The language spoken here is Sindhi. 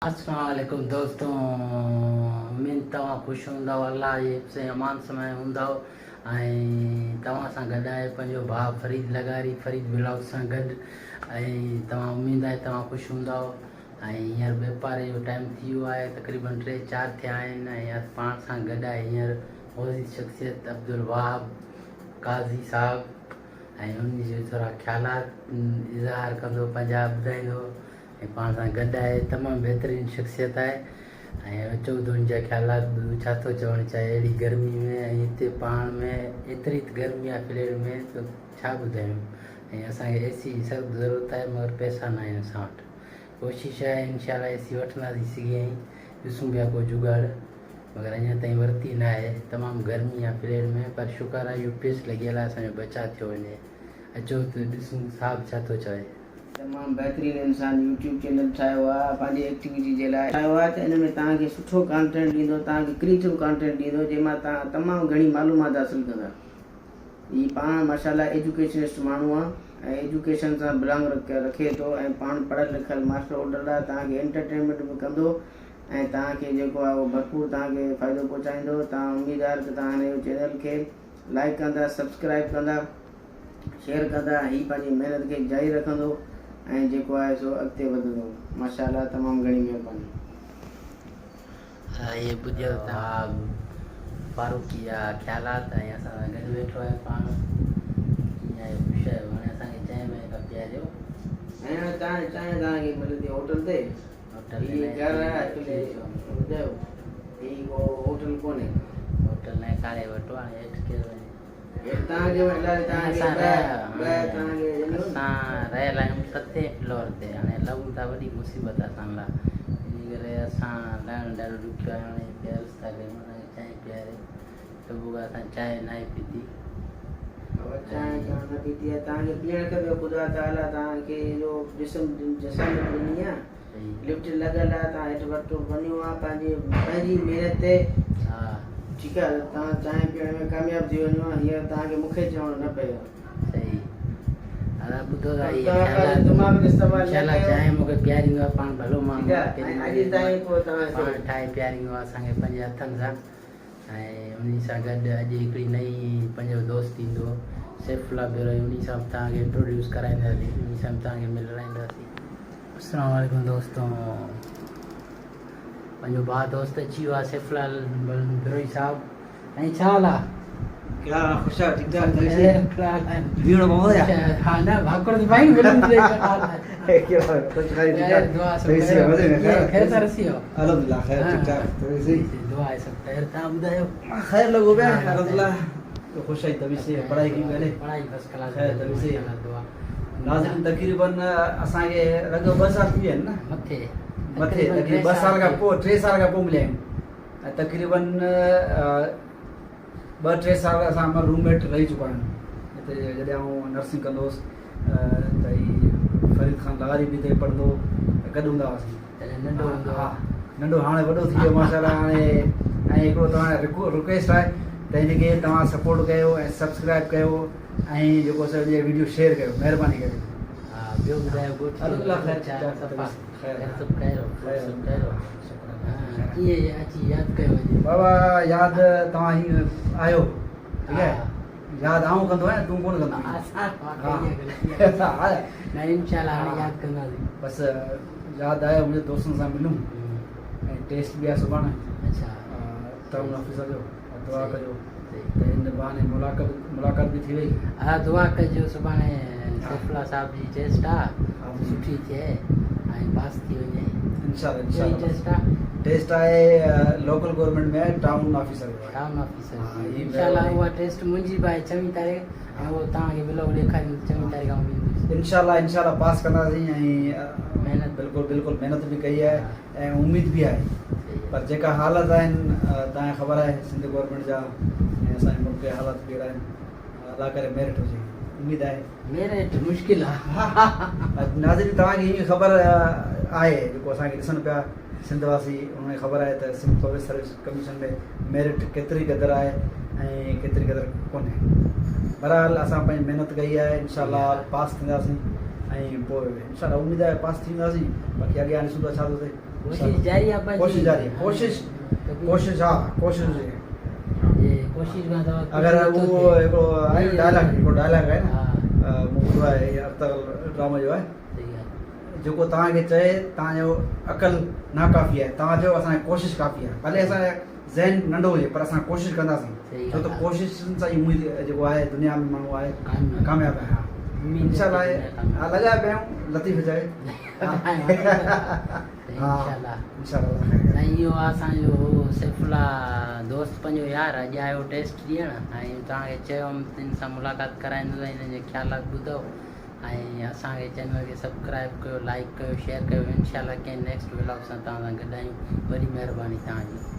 السلام عليڪم دوستو اميد توهان خوش هوندؤ الله جي حفظ ۽ امان سمايو هوندؤ ۽ توهان سان گڏ آهي پنهنجو ڀاء فريد لغاري فريد ولاگ سان گڏ ۽ توهان اميد آهي توهان خوش هوندؤ ۽ هينئر ٻپهري جو ٽائيم ٿي ويو آهي تقريبن ٽي چار ٿيا آهن ۽ پاڻ سان گڏ آهي هينئر معزز شخصيت عبدالوهاب قاضي صاحب ۽ ان جو ٿورا خيالات اظهار ڪندو پنهنجا ٻڌائيندو ۽ پاڻ سان گڏ آهي تمام بهترين شخصيت آهي ۽ اچو ته ان جا خيالات ٻڌون ڇا ٿو چوڻ چاهي اهڙي گرمي ۾ ۽ هتي پاڻ ۾ ايتري ته گرمي آهي فليٽ ۾ ته ڇا ٻڌايون ۽ اسان کي اي سي جي سخت ضرورت آهي مگر پئسا نه آهن اسان وٽ ڪوشش آهي انشاء الله اي سي وٺنداسين سگهي ۽ ڏسون پيا ڪو جگاڙ مگر اڃا تائين ورتي نه آهي تمام گرمي آهي فليٽ ۾ پر شڪر آهي يو پي ايس لڳيل آهي اسان جو بچاء ٿيو وڃي اچو ته ڏسون صاحب ڇا ٿو چوي. تمام بهترين انسان يوٽيوب چينل ٺاهيو آهي پنهنجي ايڪٽيوٽي جي لاء ٺاهيو آهي ته ان ۾ توهان کي سٺو ڪانٽينٽ ڏيندو توهان کي ڪريٽو ڪانٽينٽ ڏيندو جنهن مان توهان تمام گهڻي معلومات حاصل ڪندا هي پاڻ ماشاء الله ايجوڪيشنسٽ ماڻهو آهي ۽ ايجوڪيشن سان بلانگ رکي ٿو ۽ پاڻ پڙهيل لکيل ماسٽر هولڊر آهي توهان کي انٽرٽينمينٽ به ڪندو ۽ توهان کي جيڪو آهي اهو ڀرپور توهان کي فائدو پهچائيندو توهان اميد آهي ته توهان هن جو چينل کي لائڪ ڪندا سبسڪرائب ڪندا شيئر ڪندا هي پنهنجي محنت کي جاري رکندو ۽ جيڪو آهي سو اڳتي وڌندو ماشاء الله تمام گهڻي مهرباني. اهي ٻڌيل ته ها فاروقي جا خيالات ۽ اسان سان گڏ ويٺو آهي پاڻ ڪيئن آهيو خوش آهيو هاڻي اسان کي چانهه وانهه کان پياريو. هاڻي چانهه چانهه توهان کي ملندي هوٽل تي هوٽل هي گهر آهي اڪيلي ٻڌايو هي ڪو هوٽل ڪونهي. هوٽل ناهي ڪاري وٽو هاڻي هيٺ ڪير وڃي. اسان رهيل آهيون ستين فلور تي هاڻي لهون ٿا وڏي مصيبت آهي اسان لاء ان ڪري اسان لهڻ ڏاڍو ڏکيو آهي هاڻي هتي عرض ٿا ڪيون اسان کي چانهه پياري صبح کان اسان چانهه ناهي پيتي. بابا چانهه ڪان نه پيتي آهي توهان کي پيئڻ کپي خدا تعالي توهان کي ايڏو جسم جسامت ڏني آهي لفٽ لڳل آ تان هيٺ وٽ وڃو آ پنهنجي پنهنجي محنت تي ٺيڪ آ تان چانهه پيئڻ ۾ ڪامياب ٿي وڃو آ هينئر تان کي مونکي چوڻو نه پئي آ. صحيح ادا ٻڌو ٿا هي تان پنهنجو دماغ جو استعمال نه انشاءالله ڪيو چانهه مونکي پياريندو آ پاڻ ڀلو ماڻهو ٺيڪ آ آ ڪيڏي ۽ مهل اڄ ايندو آ تائين پوء توهان پاڻ کي ٺاهي پياريندو آ اسان کي پنهنجي هٿن سان ۽ انهي سان گڏ اڄ هڪڙي نئين پنهنجو دوست ايندو سيف الله بروهي انهي سان به توهان کي انٽروڊيوس ڪرائينداسين انهي سان به توهان کي ملرائينداسين. السلام عليڪم دوستو پنهنجو ڀاء دوست اچي ويو آهي سيف الله بروهي صاحب ۽ ڇا حال آهي؟ ڪهڙا حال خوش آهيو ٺيڪ ٺاڪ طبيعت صحيح بيهڻو پوندو يا ها نه ڀاڪر ته پائي ملن ٿي ڪهڙا خوش خير ٺيڪ ٺاڪ دعا سڀ طبيعت صحيح مزي ۾ خير خير ته رسي آهو الحمدلله خير ٺيڪ ٺاڪ طبيعت صحيح دعا آهي سڀ خير تان ٻڌايو خير لڳو پيا الحمدلله خوش آهي طبيعت صحيح پڙهائي ڪيئن پئي هلي پڙهائي فرسٽ ڪلاس خير طبيعت صحيح دعا ناظرين تقريبن اسان کي لڳ ڀڳ ٻه سال ٿي ويا آهن نه مٿي مٿي تقريبن ٻه سال کان پوء ٽي سال کان پوء مليا آهيون ۽ تقريبن ٻه ٽي سال اسان روم ميٽ رهي چڪا آهيون هتي جڏهن آئون نرسنگ ڪندو هوس ته هي فريد خان لغاري به هتي پڙهندو هو ته گڏ هوندا هئاسين تڏهن ننڍو هوندو ها ننڍو هاڻي وڏو ٿي ويو ماشاءالله هاڻي ۽ هڪڙو توهان رڪويسٽ آهي ته هن کي توهان سپورٽ ڪيو ۽ سبسڪرائب ڪيو ۽ جيڪو سو هن جا ويڊيو شيئر ڪيو مهرباني ڪري. ها ٻيو ٻڌايو ڳوٺ جو الله خير ڇا صفا خير سڀ خير خير سڀ خير ڪيئن اچي ياد ڪيو اڄ بابا ياد توهان هي آيو ٺيڪ آهي ياد آئون ڪندو آهيان تون ڪونه ڪندو آهين نه انشاء الله هاڻي ياد ڪنداسين بس ياد آيو منهنجي دوستن سان ملون ۽ ٽيسٽ به آهي سڀاڻي اڇا ٽائون آفيسر جو دعا ڪجو ته ان بهاني ملاقات ملاقات به ٿي وئي. ها دعا ڪجو سڀاڻي سيف الله صاحب جي ٽيسٽ آ سٺي ٿئي ۽ پاس ٿي وڃي. انشاء الله انشاء ڪهڙي الله ٽيسٽ آ؟ ٽيسٽ آهي لوڪل گورنمينٽ ۾ ٽائون آفيسر جو آهي. ٽائون آفيسر ها جي هي انشاء الله اها ٽيسٽ منهنجي به آهي ڇويهه تاريخ ۽ اهو توهان کي ولاگ ڏيکاريندس ڇويهه تاريخ آئون ويندس. انشاء الله انشاء الله پاس ڪنداسين ۽ محنت بلڪل بلڪل محنت به ڪئي آهي ۽ اميد به آهي پر جيڪا حالت آهن توهان کي خبر آهي سنڌ گورنمينٽ جا ۽ اسان جي ملڪ جا حالات به اهڙا آهن الله ڪري ميرٽ هجي اميد آهي. ميرٽ مشڪل آ. ناظرين توهان کي هي خبر آهي جيڪو اسان کي ڏسن پيا سنڌ واسي انهن کي خبر آهي ته Sindh public service commission ۾ merit ڪيتري قدر آهي ۽ ڪيتري قدر ڪونهي بهرحال اسان پنهنجي محنت ڪئي آهي انشاء الله پاس ٿينداسين. ۽ پوء انشاء الله اميد آهي پاس ٿي وينداسين باقي اڳيان ڏسون ٿا ڇا ٿو ٿئي. ڪوشش جاري آهي پنهنجي. ڪوشش جاري آهي ڪوشش ڪوشش ها ڪوشش هجي. جي ڪوشش کان سواء اگر اهو هڪڙو آهي نه ڊائلاگ هڪڙو ڊائلاگ آهي نه مون ٻڌو آهي ارطغرل ڊرامي جو آهي جيڪو توهان کي چئي توهان جو عقل ناڪافي آهي توهان چئو اسان کي ڪوشش ڪافي آهي ڀلي اسان جو ذهن ننڍو هجي پر اسان ڪوشش ڪنداسين ڇو ته ڪوششن سان ئي اميد جيڪو آهي دنيا ۾ ماڻهو آهي ڪامياب آهي ها انشاء الله ها لڳايا پيا آهيون لطيف چئي انشاء الله سائين اهو اسان جو سيف الله دوست پنهنجو يار اڄ آيو ٽيسٽ ڏيڻ ۽ توهان کي چيو هوم ته ان سان ملاقات ڪرائيندس ۽ انهن جي خيالات ٻڌو ۽ اسان کي چينل کي سبڪرائب ڪيو لائيڪ ڪيو شيئر ڪيو انشاء الله ڪنهن نيڪسٽ ولاگ سان توهان سان گڏ آهيون وڏي مهرباني توهان جي.